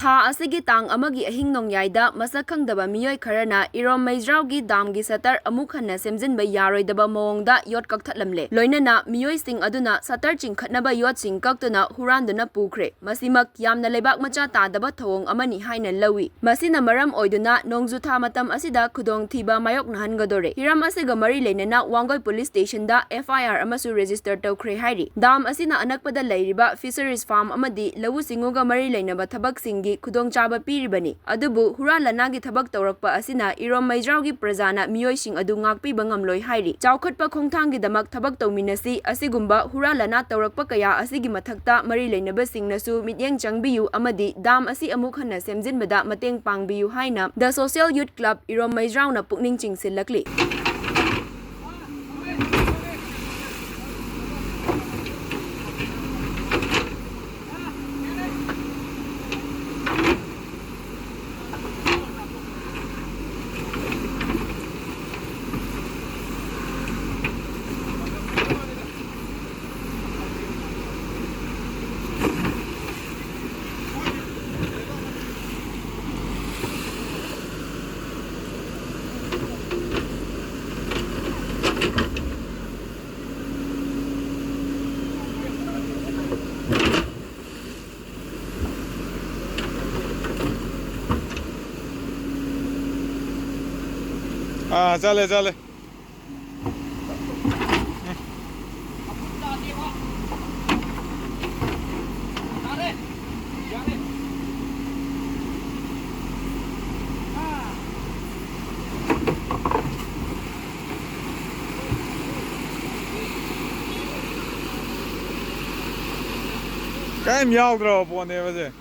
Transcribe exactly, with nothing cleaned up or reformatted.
ꯊꯥ ꯑꯁꯤꯒꯤ ꯇꯥꯡ ꯑꯃꯒꯤ ꯑꯍꯤꯡ ꯅꯣꯡꯌꯥꯏꯗ ꯃꯁꯛ ꯈꯪꯗꯕ ꯃꯤꯑꯣꯏ ꯈꯔꯅ ꯏꯔꯣꯝ ꯃꯩꯖ꯭ꯔꯥꯎꯒꯤ ꯗꯥꯝꯒꯤ ꯁꯇꯔ ꯑꯃꯨꯛ ꯍꯟꯅ ꯁꯦꯝꯖꯤꯟꯕ ꯌꯥꯔꯣꯏꯗꯕ ꯃꯑꯣꯡꯗ ꯌꯣꯠ ꯀꯛꯊꯠꯂꯝꯂꯦ꯫ ꯂꯣꯏꯅꯅ ꯃꯤꯑꯣꯏꯁꯤꯡ ꯑꯗꯨꯅ ꯁꯇꯔ ꯆꯤꯡꯈꯠꯅꯕ ꯌꯣꯠꯁꯤꯡ ꯀꯛꯇꯨꯅ ꯍꯨꯔꯥꯟꯗꯨꯅ ꯄꯨꯈ꯭ꯔꯦ꯫ ꯃꯁꯤꯃꯛ ꯌꯥꯝꯅ ꯂꯩꯕꯥꯛ ꯃꯆꯥ ꯇꯥꯗꯕ ꯊꯧꯑꯣꯡ ꯑꯃꯅꯤ ꯍꯥꯏꯅ ꯂꯧꯏ꯫ ꯃꯁꯤꯅ ꯃꯔꯝ ꯑꯣꯏꯗꯨꯅ ꯅꯣꯡꯖꯨꯊꯥ ꯃꯇꯝ ꯑꯁꯤꯗ ꯈꯨꯗꯣꯡꯊꯤꯕ ꯃꯥꯌꯣꯛꯅꯍꯟꯒꯗꯣꯔꯦ꯫ ꯍꯤꯔꯝ ꯑꯁꯤꯒ ꯃꯔꯤ ꯂꯩꯅꯅ ꯋꯥꯡꯒꯣꯏ ꯄꯨꯂꯤꯁ ꯁ꯭ꯇꯦꯁꯟꯗ ꯑꯦꯐ ꯑꯥꯏ ꯑꯥꯔ ꯑꯃꯁꯨ ꯔꯦꯖꯤꯁꯇꯔ ꯇꯧꯈ꯭ꯔꯦ ꯍꯥꯏꯔꯤ꯫ ꯗꯥꯝ ꯑꯁꯤꯅ ꯑꯅꯛꯄꯗ ꯂꯩꯔꯤꯕ ꯐꯤꯁꯔꯤꯁ ꯐꯥꯔꯝ ꯑꯃꯗꯤ ꯂꯧꯎ ꯁꯤꯡꯎꯒ ꯃꯔꯤ ꯂꯩꯅꯕ ꯊꯕꯛꯁꯤꯡꯒꯤ ꯈꯨꯗꯣꯡꯆꯥꯕ ꯄꯤꯔꯤꯕꯅꯤ꯫ ꯑꯗꯨꯕꯨ ꯍꯨꯔꯥꯟ ꯂꯅꯥꯒꯤ ꯊꯕꯛ ꯇꯧꯔꯛꯄ ꯑꯁꯤꯅ ꯏꯔꯣꯝ ꯃꯩꯖ꯭ꯔꯥꯎꯒꯤ ꯄ꯭ꯔꯖꯥꯅ ꯃꯤꯑꯣꯏꯁꯤꯡ ꯑꯗꯨ ꯉꯥꯛꯄꯤꯕ ꯉꯝꯂꯣꯏ ꯍꯥꯏꯔꯤ꯫ ꯆꯥꯎꯈꯠꯄ ꯈꯣꯡꯊꯥꯡꯒꯤꯗꯃꯛ ꯊꯕꯛ ꯇꯧꯃꯤꯟꯅꯁꯤ, ꯑꯁꯤꯒꯨꯝꯕ ꯍꯨꯔꯥꯟ ꯂꯅꯥ ꯇꯧꯔꯛꯄ ꯀꯌꯥ ꯑꯁꯤꯒꯤ ꯃꯊꯛꯇ ꯃꯔꯤ ꯂꯩꯅꯕꯁꯤꯡꯅꯁꯨ ꯃꯤꯠꯌꯦꯡ ꯆꯪꯕꯤꯌꯨ ꯑꯃꯗꯤ ꯗꯥꯝ ꯑꯁꯤ ꯑꯃꯨꯛ ꯍꯟꯅ ꯁꯦꯝꯖꯤꯟꯕꯗ ꯃꯇꯦꯡ ꯄꯥꯡꯕꯤꯌꯨ ꯍꯥꯏꯅ The Social Youth Club ꯏꯔꯣꯝ ꯃꯩꯖ꯭ꯔꯥꯎꯅ ꯄꯨꯛꯅꯤꯡ ꯆꯤꯡꯁꯤꯜꯂꯛꯂꯤ꯫ ꯑꯥ, ꯆꯠꯂꯦ, ꯆꯠꯂꯦ꯫ ꯀꯔꯤꯝ ꯌꯥꯎꯗ꯭ꯔꯕ ꯄꯣꯠꯅꯦꯕ ꯁꯦ꯫